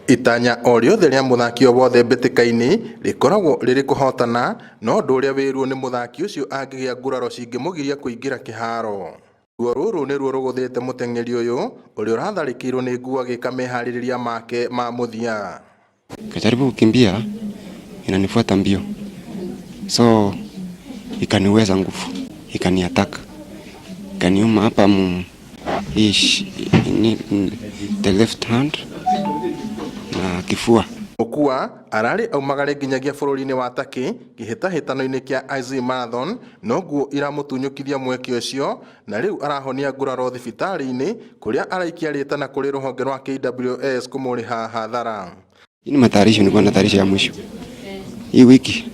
Itanya o rĩothe rĩa mũthaki o wothe mbĩtĩka-inĩ rĩkoragwo rĩrĩ kũhotana, no ũndũ ũrĩa wĩ ruo nĩ mũthaki ũcio angĩgĩa nguraro cingĩmũgiria kũingĩra kĩharo. Ruo rũrũ nĩruo rũgũthĩte mũteng'eri ũyũ ũrĩa ũratharĩkĩirwo nĩ nguo agĩka meharĩrĩria make ma mũthia. Kajaribu kukimbia, inanifuata mbio, so ikaniweza nguvu, ikaniataka, ikaniuma hapa mu hii the left hand na kifua. Mukua ararĩ aumagare nginyagia bũrũri-inĩ wa Turkey kĩhĩtahĩtano-inĩ kĩa IZ Marathon, no nguo iramũtunyũkithia mweke ũcio na rĩu arahonia nguraro thibitarĩ-inĩ kũrĩa araikia rĩtana kũrĩ rũhonge rwa KWS kũmũrĩha hathara. Hii ni matayarisho, nilikuwa natayarisha ya mwisho. Hii wiki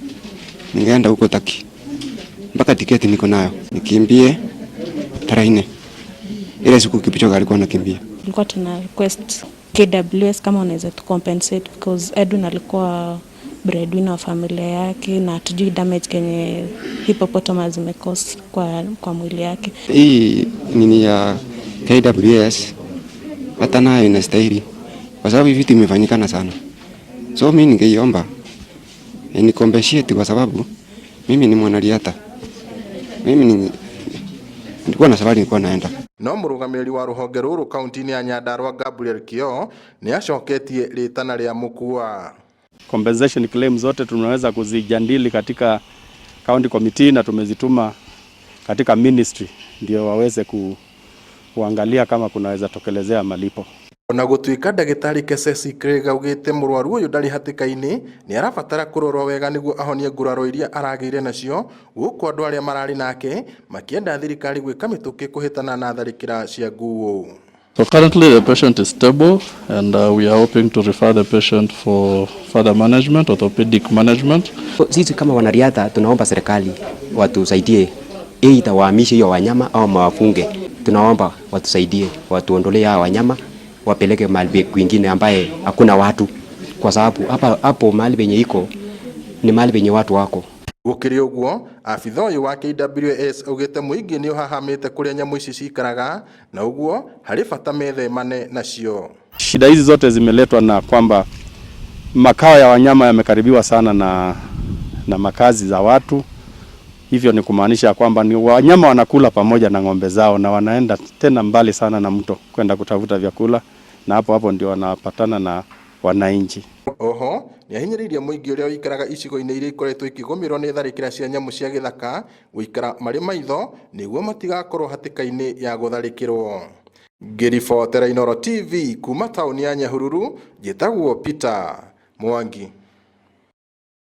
ningeenda huko Turkey, mpaka tiketi niko nayo, nikimbie tarehe 4 ile siku Kipchoge alikuwa anakimbia. Tulikuwa tuna request KWS kama wanaweza tu compensate because Edwin alikuwa breadwinner wa familia yake na hatujui damage kenye hippopotamus zimecause kwa mwili yake. Hii nini ya KWS hata nayo inastahili kwa sababu hivi vitu imefanyikana sana, so mimi ningeiomba ni compensate kwa sababu mimi ni mwanariadha, mimi nilikuwa na safari nilikuwa naenda. No mũrũgamĩrĩri wa rũhonge rũrũ kaunti-inĩ ya Nyandarua Gabriel Kio nĩ acoketie rĩtana rĩa Mukua. Compensation claim zote tunaweza kuzijadili katika county committee na tumezituma katika ministry ndio waweze kuangalia kama kunaweza tokelezea malipo. Ona gũtuĩka ndagĩtarĩ Kesesi Craig augĩte mũrwaru ũyũ ndarĩ hatĩka-inĩ, nĩ arabatara kũrorwo wega nĩguo ahonie nguraro iria aragĩire nacio, gũkũ andũ arĩa mararĩ nake makĩenda thirikari gwĩka mĩtũkĩ kũhĩtana na tharĩkĩra cia nguo. So currently the patient is stable and we are hoping to refer the patient for further management, orthopedic management. Sisi kama wanariadha tunaomba serikali watusaidie, either wahamishe hiyo wanyama au wafunge. Tunaomba watusaidie, watuondolee hao wanyama, wapeleke mahali kwingine ambaye hakuna watu, kwa sababu hapa hapo mahali penye iko ni mahali penye watu wako. Gũkĩrĩ ũguo, abitha ũyũ wa KWS augĩte mũingĩ nĩ ũhahamĩte kũrĩa nyamũ ici cikaraga na ũguo harĩ bata methemane nacio. Shida hizi zote zimeletwa na kwamba makao ya wanyama yamekaribiwa sana na makazi za watu. Hivyo ni kumaanisha kwamba ni wanyama wanakula pamoja na ng'ombe zao na wanaenda tena mbali sana na mto kwenda kutafuta vyakula, na hapo hapo ndio wanapatana na wananchi. Oho nĩ ahinyĩrĩirie mũingĩ ũrĩa ũikaraga icigo-inĩ iria ikoretwo ikĩgũmĩrwo nĩ tharĩkĩra cia nyamũ cia gĩthaka gũikara marĩ maitho nĩguo matigakorwo hatĩka-inĩ ya gũtharĩkĩrwo. Ngĩribotera Inooro TV kuma taũni ya Nyahururu, njĩtagwo Peter Mwangi.